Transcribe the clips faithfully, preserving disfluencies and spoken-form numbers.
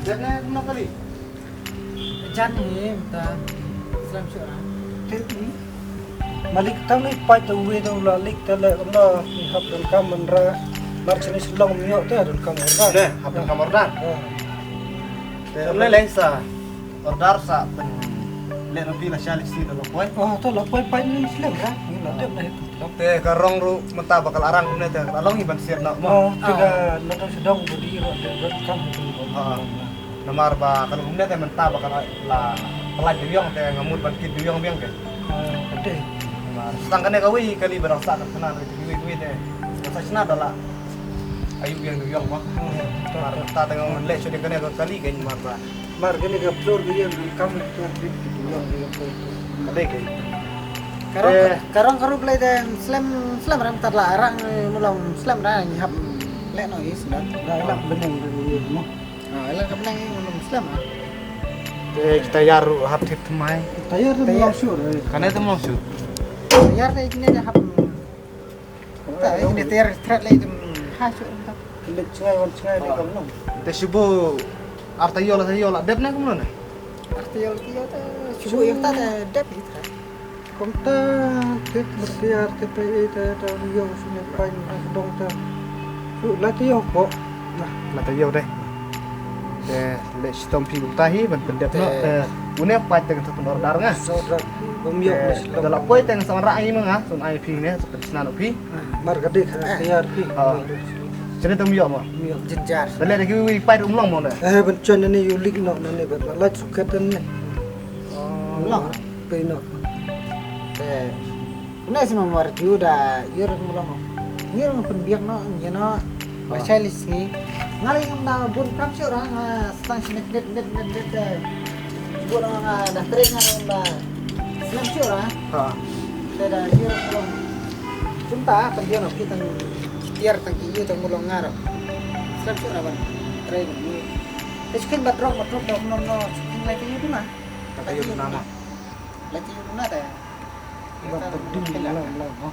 Jan ne kumno kali? Jan hi mynta slem shuh ra. Tip ni. Malik tang ni pait ta uwi ta u la lik ta leh kumno ki hap donkam man ra. Mar chini shlong myo te donkam order. Te hap donkam order. Ah. Te leh leh sa order sa pynleh na phi la sha leh si da la poi. Oh, to la poi pait ni slem ra. Ni la dep na hi tu. Te ka rong ruh mynta ba ka la rang kumne te ka la long hi ban siat noh mo. Oh, te da na to sdang budi ruh te donkam tu. Ha. Namar ba ka long kumne te mynta ba ka la, la pynlait dewïong te nga mut ban kit dewïong biang te. Ah, te. Namar tang kane kawei kali ba dang sah ka khana te kawei kawei te. Ka sah shna da la ayu biang dewïong mo. Hmm. Namar mynta te nga mut leh shuh de kane ka kali ka namar ba Mar kane ka floor ka ïa donkam ka rit ki tu ïa ka tu. Ka dei ke. Karong, eh, karong ka ruh Blei de slem, slem ram tat la arang mulong slem ra ngi hap leh no is dan. Dah lah benang ka ïa mo. Ah, lah ka benang mulong slem ah. Te kita ïa ruh hap thip thymmai. Tayar de mulong shuh. Kane te mulong shuh. Tayar de kine de hap Ta, eh, ini tiar thret lei tum ha shu ta. Leit chngai wan chngai lei kam nong. Te shu bu ar taïew la taïew la dep ne kumno ne? Ar taïew la taïew ta shu bu ïa ta ta dep hi ta. Kumta te mesti ar te pe e ta ta ïew shu ne pain ha dong ta. Shu la taïew ko. Nah, la taïew deh. Te leh shitom phi kumta hi ban pyndep noh. Te une pat te kan sa pyn order nga. Sa order. Bym ïoh. Te da la poi te ngan sa wanrah ngi ma nga, sa wan ai phi ne, sa pynshna noh phi. Mar ka dik ha tiar phi. Ha. Chene te ym ïoh mo. Ym ïoh jynjar. Da leh da kiwei pat um long mo ne. Eh, ban chon ne ïoh lik noh ne ban lait suket ne. Ym long. Pei noh. Te Une sima mar ju da ïur mulong. Ïur pynbiang noh, ïa noh. Ba shai list ngi. Nga lei ngam da bun kam shuh ra nga stang sini net net net net. Bun nga da trei nga da slem shuh ra. Ha. Te da ïur mulong. Kumta pynbiang noh phi tang tiar tang ki ïu tang mulong nga ro. Slem shuh ra ban trei ngi. Te skin bat rok bat rok da mulong no skin lai ki ïu tu na. Kata ïu tu na ma. Lai ki ïu tu na te. Ba pyrdi lam lam ha.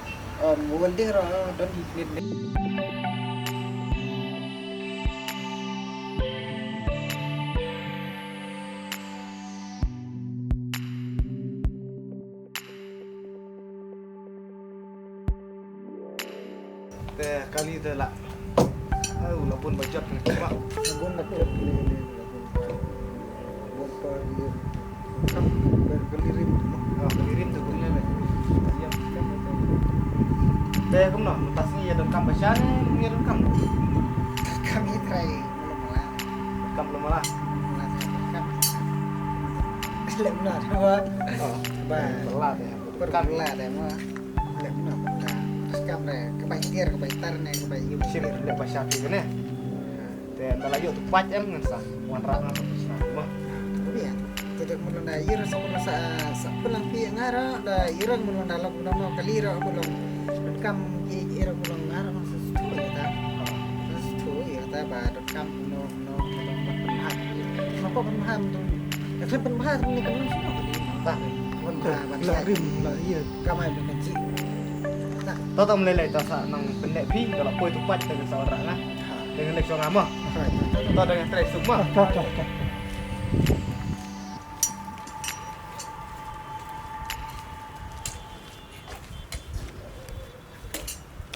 Welding ro don hi net net. Te kali te la. Au la bun ba jot ne ba. Bun ba jot ne. Bun ba jot. Bun ba jot. Kam, kali rim tu, no? Ah, kali rim tu, kali rim. Ïa, kam tu. Te kumno, mynta sngi ïa donkam ba sha ne, kum ïa donkam. Kam ïa trai, mula mula. Kam mula mula. Mula trai, kam. Lem na, ba. Oh. Ba. Mula te. Kam mula te, mula. Lem na, ba. Kam re, ka bai tiar, ka bai tar ne, ka bai yu. Sim, lem ba sha ti ne. Te ynda la ïoh tu pait em ngan sa wanrah ngan sa pynshna mo. Ïa. Te dei mula na ïa sa mula sa sa pynlang phi nga ra da ïa mula na lok mula no kali ra mula. Donkam ïa ïa mula nga ra sa stu ïa ta. Sa stu ïa ta ba donkam no no no pynbha. No ko pynbha tu. Ka pynbha tu ni kan no sino kali. Ta. Pynbha ba la rim la ïa. Ka mai ba kan ji. Ta. To to mlei lei ta sa nang pyndep phi da la poi tu pait ta sa wanrah nga. Dengan lek song ama. To dengan trai suk ma. To to to.